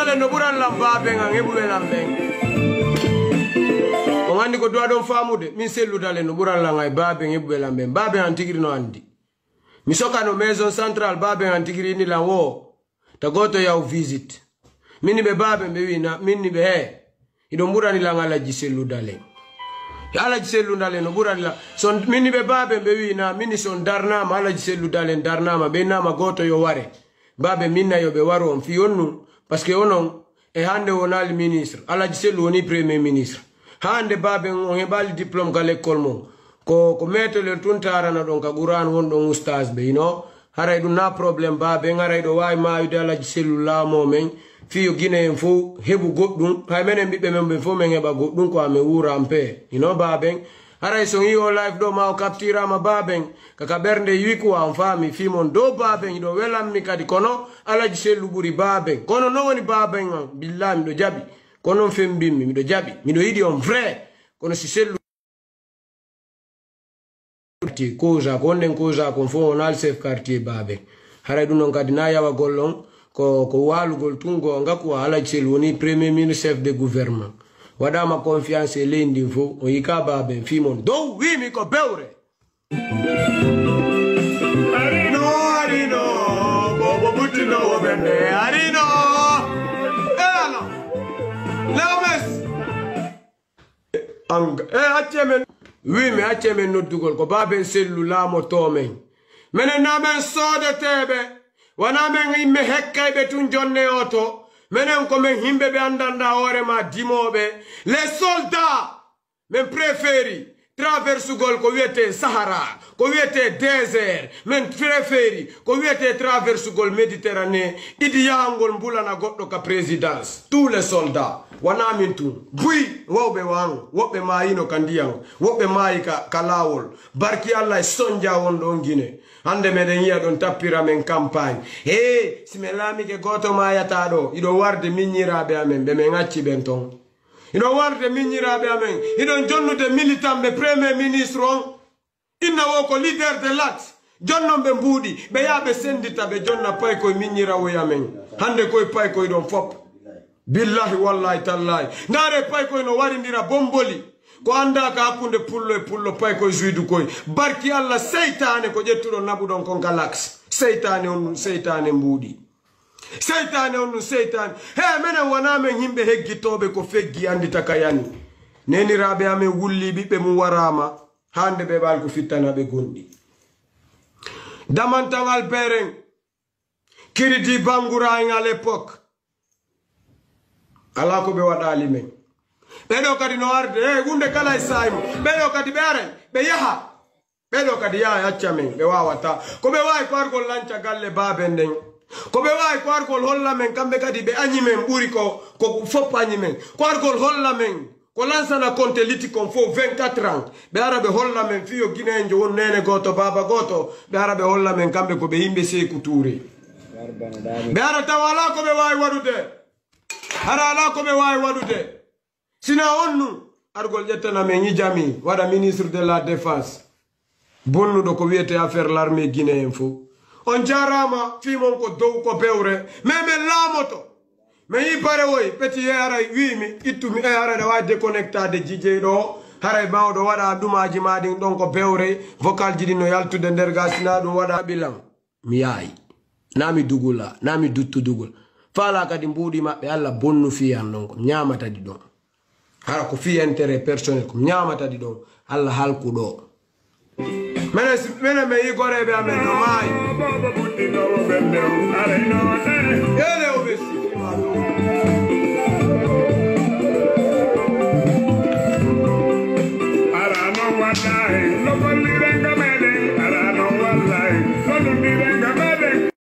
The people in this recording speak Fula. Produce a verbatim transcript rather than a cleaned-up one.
Dalen no ɓuran lan baaben an heɓuɓe lan ɓen. On anndi ko duwa ɗon faamude? Min Sellu Dalen no ɓuran lan ay baaben heɓuɓe lan ɓen. Baaben an tigiri no anndi. Mi sokano Maison Centrale, baaben an tigiri inni lan wo. Ta gooto yaw visite. Min ni ɓe baaben ɓe wi'i na, min ni ɓe he. Hiɗon ɓurani lan Alaji Sellu Dalen. Alaji Sellu Dalen no ɓurani lan. Son, min ni ɓe baaben ɓe wi'i na, min ni son darnaama, Alaji Sellu Dalen darnaama, ɓe innama gooto yo ware. Baabe min na yo ɓe waru on fii on nun, parce que onon e hande wonaali ministre, Alaji Sellu woni premier ministre. Hande baabe on heɓaali diplôme ka lekkol mon. Ko, ko metelel tun taarana ɗon ka Qur'an won ɗon ustaz ɓe, you know. Haray ɗum na problème baabe, haray ɗo waawi maayude Alaji Sellu laamoo men. Fii yo Gine en fof heɓu goɗɗum. Hay menen ɓiɓɓe men ɓen fof men heɓa goɗɗum ko amen wuura en paix. You know, baaben. Haray so on yi'i o live ɗo ma o capturama baaben, kaka ɓernde yi'i quoi on faami fii mon dow baaben hiɗo welammi kadi kono Alaji Sellu ɓuri baaben. Kono non woni baaben an, billahi miɗo jaɓi. Kono on fembimmi, miɗo jaɓi. Miɗo yiɗi on vrai. Kono si Sellu quartier, causa ko on ɗen causa kon fof on al chef quartier baaben. Haray ɗum non kadi na yawagol on ko, ko waalugol tun goonga quoi Alaji Sellu woni premier ministre chef de gouvernement. Waɗaama confiance e leydi ndin fof, o yii ka baaben fii mon dow wiimi ko bewre. Arino, arino, bobo buttinowo ɓernde, arino. E ano, Lewmes. Anga, e acce men. Wiimi acce men noddugol, ko baaben Sellu laamotoo men. Menen na men soodeteeɓe, wona men yimɓe hekkayɓe tun jonne oto. Menen ko men yimɓe ɓe anndanɗaa hoore maa dimooɓe. Les soldats. Men préféri traversugol ko wiyetee Sahara, ko wiyetee désert. Men préféri ko wiyetee traversugol Méditerranée, idi yahangol mbulana goɗɗo ka présidence. Tous les soldats, wona min tun. Buy, wawɓe wan, woɓɓe maayino ka ndiyan, woɓɓe maayi ka, ka laawol. Barki Allah e sonja wonɗo on Gine. Hande meɗen yiya ɗon tappira men campagne. Hee, si men laamike gooto maayataa ɗo, iɗo warde miññiraaɓe amen, ɓe men acci ɓen ton. Hiɗon warde miññiraaɓe amen. Hiɗon jonnude militanɓe premier ministre on. Inna wo ko leader de l'axe. Jonnon ɓe mbuuɗi. Ɓe yaa ɓe sendita ɓe jonna paykoy miññirawoy amen. Hande koy paykoy ɗon fop. Billahi wallahi tallahi. Ndaare paykoy no warindira bomboli. Ko anndaa ka hakkunde pullo e pullo paykoy zuydu koy. Barki Allah seytaane ko ƴettuɗon naɓuɗon kon ka l'axe. Seytaane on ɗum seytaane mbuuɗi. Seytaane on ɗum seytaane. He, menen wonaa men yimɓe heggitooɓe ko feggi anndita ka yani. Neeniraaɓe amen wulli ɓiɓɓe mum waraama. Hande ɓe ɓaal ko fittana ɓe gonɗi. Damantan Albert en, Kiridi Bangura en à l'époque. Alaa ko ɓe waɗaali men. Ɓeɗo kadi no arde, he, hunde kala e saa'i mum. Ɓeɗo kadi ɓe aray, ɓe yaha. Ɓeɗo kadi yaha e acca men, ɓe waawataa. Ko ɓe waawi ko argol lanca galle baaben ɗen. Ko ɓe waawi ko argol holla men, kamɓe kadi ɓe añi men ɓuri ko, ko fop añi men. Ko argol holla men, ko lansana konte liti kon fof vingt-quatre ans. Ɓe ara ɓe holla men fii yo Gineenjo won neene gooto, baaba gooto. Ɓe ara ɓe holla men kamɓe ko ɓe yimɓe Seeku Tuure. Ɓe ara tawa alaa ko ɓe waawi waɗude. Hara alaa ko ɓe waawi waɗude. Sina on nun, argol ƴettana men ñijami, waɗa ministre de la défense. Bonnuɗo ko wiyetee affaire l'armée guinéen fof. On jaaraama, fii mon ko dow ko bewre, mais men laamoto. Men yi bare woy, ɓeti e haray wiimi, ittumi e haray ɗa waawi déconnectade jijey ɗo, haray mawɗo waɗa dumaaji ma ɗin ɗon ko bewre, vocal ji ɗin no yaltude nder ga, sina ɗum waɗa bilan. Mi yaayi. Naa mi dugula, naa mi duttudugol. Faalaa kadi mbuuɗi maɓɓe, Alla bonnu fii an ɗon, ko mi ñaamata ɗi ɗon. Hara ko fii intérêt personnel, ko mi ñaamata ɗi ɗon, Alla halku ɗo. Menen si, menen men yi goreeɓe amen no maayi.